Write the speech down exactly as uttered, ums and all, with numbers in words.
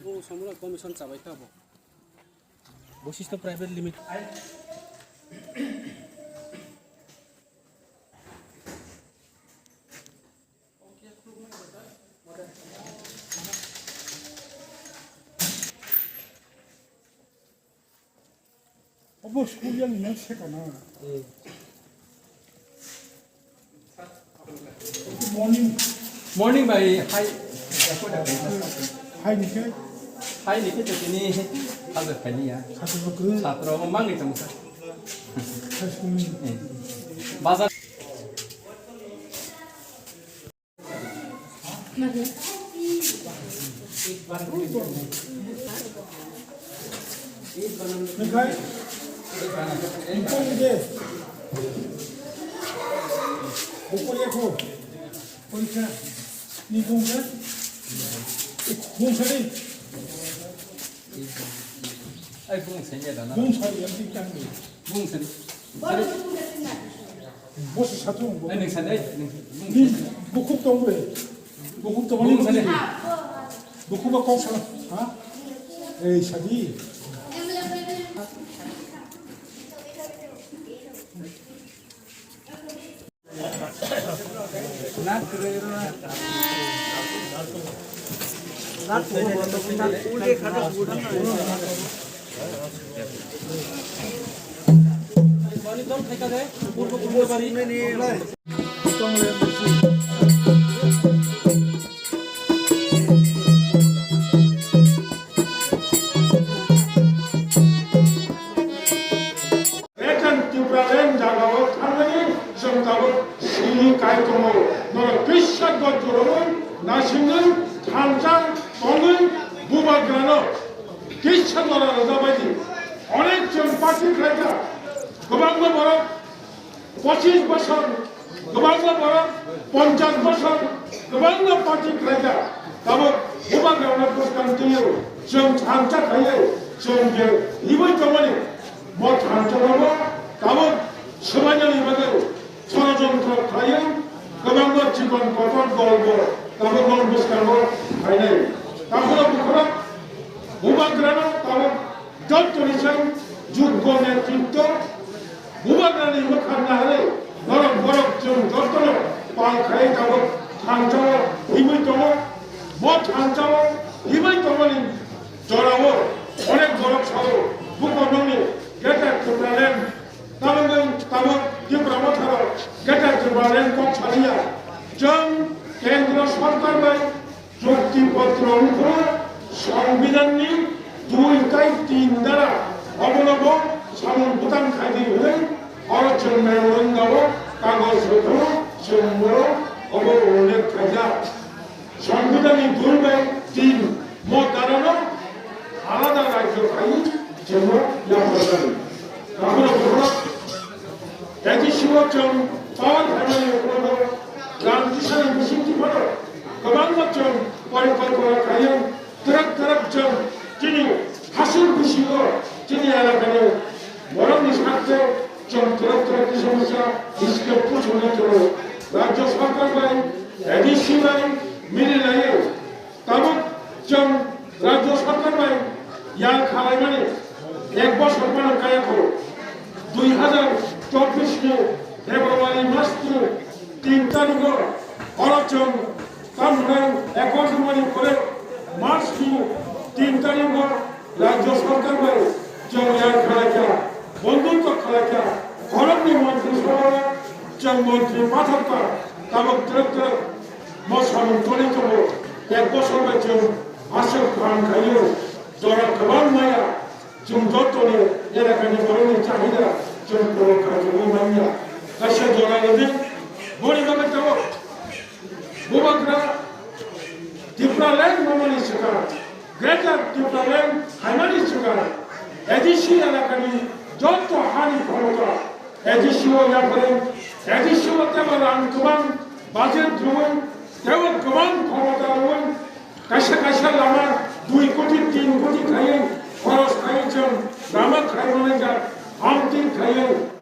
O somro commission chabai ta bo. Boisishto Private Limited. Obo school yang nang sekana. Morning. Morning bai hai. Hai ni ke? Hai ni ke tini hajar khaini ya. Satu buku. Satro mang ni tong sa. High school ni. Bazar. Mekhai? Mekhai ni de? Bukuri ako. Porikha. Ni bung sa? Bung sa ni? Ai, bung sa ni dana. Bung sa ni, yang tingkang ni. Bung sa ni. Bosi satung. Ai, ning sa ni, ning, bung sa ni. Bukhuk tong bre. Bukhuk tong bre. Bung sa ni. Bukhuk ba kok sa. Ha? Ei, sadi. Greater Tipraland jagao thangwi chwng tabuk sini kai tongo. Norok kisa dojorowi nasingwi thansa tongwi bubagrano kisa jora rwjabaidi. Onek chwng party khlaijak, kwbangma borok pochis bosor, kwbangma borok ponchas bosor, kwbangma party khlaijak. Tabuk bubagrano bwskang twiwi chwng thansa khaiwi chwng je himwi tongmani. Bo thansa rokbo tabuk swbainani bagwi sorojontro khlaiwi kwbangma chikon kotor dolbo tabuk norok bwskango phainai. Takhoro bukhoro bubagrano tabuk jottoni sai juggo netritto bubagrani mwkhang naharwi norok borok chwng jottono pal khai tabuk thansao himwi tongo. Bo thansao himwi tongmani jorao onek borok sao, buko nokni Greater Tipraland, tabuk, tabuk Tipra Motharo Greater Tipraland kok saliya. Chwng Kendro Sorkar bai chukti potro wngkha, Songbidanni dui tai tin dara obonobo samung bwtang khaidi hwnwi oro chwng memorandum o kagoj rwkha, chwng borok obo ullekh khaijak. Songbidanni dui bai tin mo darano alada rajyo khai chwngno yapharjani. Tabukno bukhuk A D C o chwng power phaimani ukologo gram tisani bisingtwi phano kwbangma chwng porikolpona khaiwi twrwk twrwk chwng chini hasing bisingo chini elakani borokni sakhe chwng twrwk twrwk kisa misa hiske puchungwi tongo. Rajyo Sorkar bai A D C bai mili laiwi tabuk chwng Rajyo Sorkar bai yang khalaimani ek bosor phano kaya kho. Dui hazar chobbish ni February mas ni tin tarikh o oro chwng tamhwnai accord rwmani pore March ni tin tarikh o Rajyo Sorkar bai chwng yang khalaikha, bondhutto khalaikha, khoroknwi montri sabha o chwng montri pathorkha, tabuk twrwk twrwk mo samung toni tongo, ek bosor bai chwng aswk phan khaio, jora kwbang maya, chwng jottoni elakani borokni chahida chwng puro khairokgwi manya. Kaisa jora rwdi, boni bagwi tabuk Bubagra Tipraland wngmani swkang, Greater Tipraland haimani swkang, A D C elakani joto hani khoroksa A D C o yapharwi, A D C o teibo rang kwbang budget rwwi, teibo kwbang khoroksa rwwi, kaisa kaisa lama dui koti, tin koti khaiwi, khoros khaiwi chwng lama khai rwlaijak, hamtir khaiwi,